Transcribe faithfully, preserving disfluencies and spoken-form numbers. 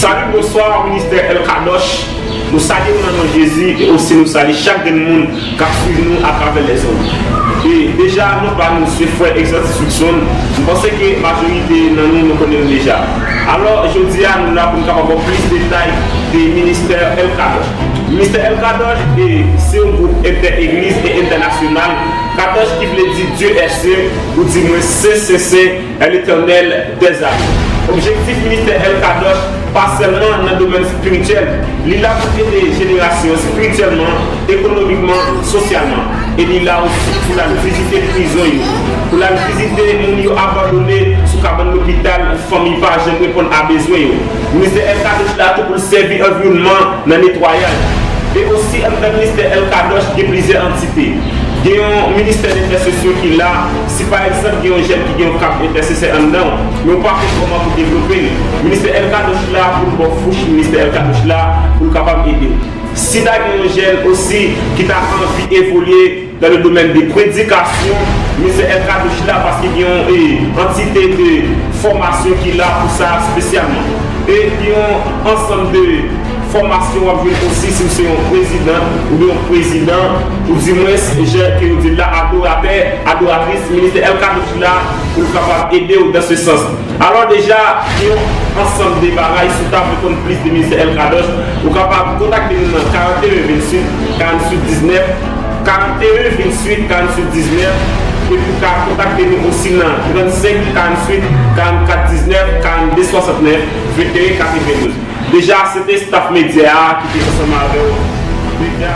Salut, bonsoir, ministè El Kadosh. Nou salye w nan non Jezi e osi nou salye chak grenn moun k ap swiv nou atravè lèzonn. E deja, non pa nou se frè Exantus Wilson. M panse ke majorite nan nou, nou konnen l deja. Alò, jodi a, nou la pou n kapab ba w plis detay de ministè El Kadosh. Ministè El Kadosh, e, se yon gwoup entè-egliz e entènasyonal. Kadosh ki vle di Dieu est saint, ou di mwen sen, sen, sen, L'Éternel des armées. Objektif ministè El Kadosh pa sèlman nan domèn espirityèl, li la pou ede jenerasyon espirityèlman, ekonomikman, sosyalman. E li la osi pou l al vizite prizon yo, pou l al vizite moun yo abandone sou kabann lopital, fanmi pa janm reponn a bezwen yo. Ministè El Kadosh la tou pou l sèvi anviwònman nan netwayaj. E osi anndan ministè El Kadosh gen plizyè antite. Gen yon ministè de entèsesyon ki la. Si pa egzanp gen yon jèn ki gen yon kap entèsesè anndan w, men w pa konn kòman pou devlope l, ministè El Kadosh la pou l ba w fouch, ministè El Kadosh la pou l kapab ede w. Si ta gen yon jèn osi ki ta anvi evolye dans le domaine de prédication, ministè El Kadosh la, paske gen yon, e, antite de fòmasyon ki la pou sa espesyalman. E gen yon ansanm de fòmasyon w ap jwenn osi si w se yon prezidan oubyen yon prezidan, ou di mwens, jan ke yo di l la, adoratè, adoratris, ministè El Kadosh la pou l kapab ede w dans ce sens. Alò deja, gen yon ansanm de bagay, si w ta vle konn plis de ministè El Kadosh, ou kapab kontakte nou nan karannteyen venntuit, karanntuit diznèf, karannteyen venntuit, karanntuit diznèf, epi w ka kontakte nou osi nan trannsenk, karanntuit, karannkat diznèf, karannde swasantnèf, venteyen katrevendouz. Deja, se te staff medya a ki te ansanm avè w. Deja,